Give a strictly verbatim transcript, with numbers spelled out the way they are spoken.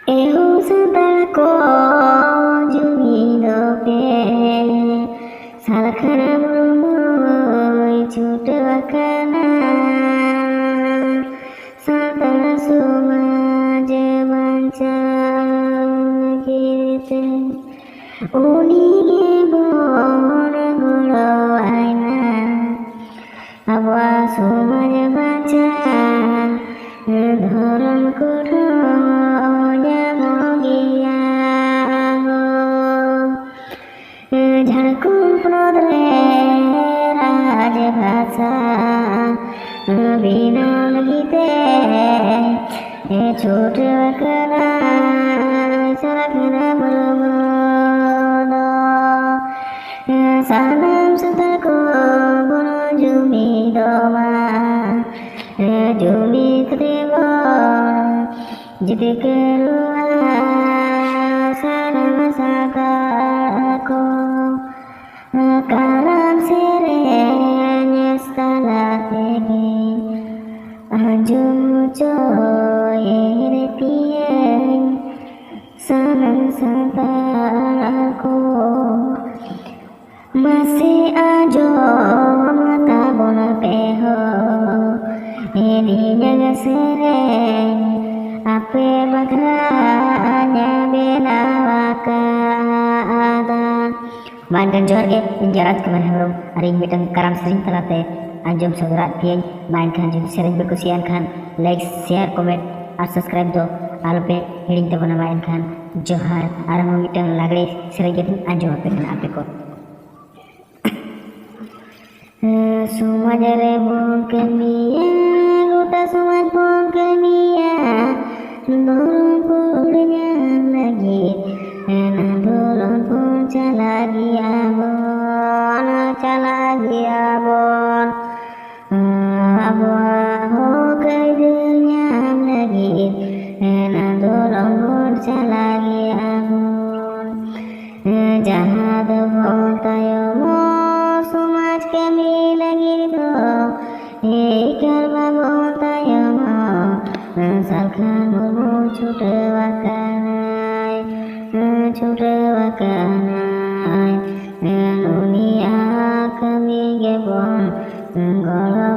ᱮᱦᱳ ᱥᱟᱱᱛᱟᱲ ᱠᱚ, ᱡᱩᱢᱤᱫᱚᱜ ᱯᱮ, ᱥᱟᱞᱠᱷᱟᱱ ᱢᱩᱨᱢᱩᱭ ᱪᱷᱩᱴᱟᱹᱣ ᱟᱠᱟᱱᱟ᱾ ᱥᱟᱱᱛᱟᱲ ᱥᱚᱢᱟᱡᱽ ᱵᱟᱧᱪᱟᱣ ᱞᱟᱹᱜᱤᱫ ᱛᱮ ᱩᱱᱤ ᱜᱮᱵᱚᱱ ᱜᱚᱲᱚᱣᱟᱭ ᱢᱟ᱾ ᱟᱵᱚᱣᱟᱜ ᱥᱚᱢᱟᱡᱽ ᱵᱟᱧᱪᱟᱣ, ᱫᱷᱚᱨᱚᱢ ᱠᱚᱴᱷᱮᱱ ᱧᱟᱢᱚᱜ ᱜᱮᱭᱟ ᱦᱳ᱾ ᱡᱷᱟᱲᱠᱷᱚᱸᱰ ᱯᱚᱱᱚᱛ ᱨᱮ ᱨᱟᱡᱽ ᱵᱷᱟᱥᱟ ᱵᱮᱱᱟᱣ ᱞᱟᱹᱜᱤᱫ ᱛᱮ ᱪᱷᱩᱴᱟᱹᱣ ᱟᱠᱟᱱᱟ ᱥᱟᱞᱠᱷᱟᱱ ᱢᱩᱨᱢᱩ ᱫᱚ᱾ ᱥᱟᱱᱟᱢ ᱥᱟᱱᱛᱟᱲ ᱠᱚ ᱵᱚᱱ ᱡᱩᱢᱤᱫᱚᱜ ᱢᱟ, ᱡᱩᱢᱤᱫ ᱛᱮᱵᱚᱱ ᱡᱤᱛᱠᱟᱹᱨᱚᱜᱼᱟ ᱥᱟᱱᱟᱢ ᱥᱟᱱᱛᱟᱲ ᱠᱚ᱾ ᱠᱟᱨᱟᱢ ᱥᱮᱨᱮᱧ ᱛᱟᱞᱟ ᱛᱮᱜᱮ ᱟᱸᱡᱚᱢ ᱦᱚᱪᱚᱭᱮᱫ ᱯᱮᱭᱟᱹᱧ ᱥᱟᱱᱟᱢ ᱥᱟᱱᱛᱟᱲ ᱠᱚ᱾ ᱢᱟᱥᱮ ᱟᱸᱡᱚᱢ ᱛᱟᱵᱚᱱ ᱯᱮ ᱦᱳ, ᱤᱧᱟᱹᱜ ᱥᱮᱨᱮᱧ ᱟᱯᱮ ᱵᱟᱠᱷᱨᱟᱧ ᱵᱮᱱᱟᱣ ᱟᱠᱟᱫᱟ᱾ ᱢᱟ ᱮᱱᱠᱷᱟᱱ ᱡᱚᱦᱟᱨ ᱜᱮ, ᱤᱧ ᱜᱮ ᱨᱟᱡᱽ ᱠᱩᱢᱟᱨ ᱦᱮᱢᱵᱨᱚᱢ, ᱟᱨ ᱤᱧ ᱢᱤᱫᱴᱟᱝ ᱠᱟᱨᱟᱢ ᱥᱮᱨᱮᱧ ᱛᱟᱞᱟᱛᱮ ᱟᱸᱡᱚᱢ ᱥᱚᱫᱚᱨᱟᱫ ᱯᱮᱭᱟᱹᱧ᱾ ᱢᱟ ᱮᱱᱠᱷᱟᱱ ᱡᱩᱫᱤ ᱥᱮᱨᱮᱧ ᱯᱮ ᱠᱩᱥᱤᱭᱟᱜ ᱠᱷᱟᱱ, like, share, comment ᱟᱨ subscribe ᱫᱚ ᱟᱞᱚᱯᱮ ᱦᱤᱲᱤᱧ ᱛᱟᱵᱚᱱᱟ᱾ ᱢᱟ ᱮᱱᱠᱷᱟᱱ ᱡᱚᱦᱟᱨ, ᱟᱨᱦᱚᱸ ᱢᱤᱫᱴᱟᱝ ᱞᱟᱜᱽᱲᱮ ᱥᱮᱨᱮᱧ ᱠᱟᱛᱮᱧ ᱟᱸᱡᱚᱢ ᱟᱯᱮ ᱠᱟᱱᱟ ᱟᱯᱮ ᱠᱚ᱾ ᱥᱚᱢᱟᱡᱽ ᱨᱮᱵᱚᱱ ᱠᱟᱹᱢᱤᱭᱟ, ᱜᱚᱴᱟ ᱥᱚᱢᱟᱡᱽ ᱵᱚᱱ ᱠᱟᱹᱢᱤᱭᱟ, ᱫᱷᱚᱨᱚᱢ ᱠᱚ ᱧᱟᱢ ᱞᱟᱹᱜᱤᱫ, ᱟᱱᱫᱳᱞᱚᱱ ᱵᱚᱱ ᱪᱟᱞᱟᱜ ᱜᱮᱭᱟ ᱵᱚᱱ, ᱪᱟᱞᱟᱜ ᱜᱮᱭᱟ ᱵᱚᱱ᱾ ᱟᱵᱚᱣᱟᱜ ᱦᱚᱠ ᱟᱹᱭᱫᱟᱹᱨ ᱧᱟᱢ ᱞᱟᱹᱜᱤᱫ, ᱟᱱᱫᱳᱞᱚᱱ ᱵᱚᱱ ᱪᱟᱞᱟᱜ ᱜᱮᱭᱟ ᱵᱚᱱ᱾ ᱡᱟᱦᱟᱸ ᱫᱚᱵᱚᱱ ᱛᱟᱭᱚᱢᱚᱜ ᱥᱚᱢᱟᱡᱽ ᱠᱟᱹᱢᱤ ᱞᱟᱹᱜᱤᱫ ᱫᱚ, ᱮᱠᱟᱞ ᱵᱟᱵᱚᱱ ᱛᱟᱭᱚᱢᱚᱜ᱾ ᱥᱟᱞᱠᱷᱟᱱ ᱢᱩᱨᱢᱩ ᱪᱷᱩᱴᱟᱹᱣ ᱟᱠᱟᱱ ᱠᱟᱱᱟᱭ, ᱩᱱᱤᱭᱟᱜ ᱠᱟᱹᱢᱤ ᱜᱮᱵᱚᱱ ᱜᱚᱲᱚ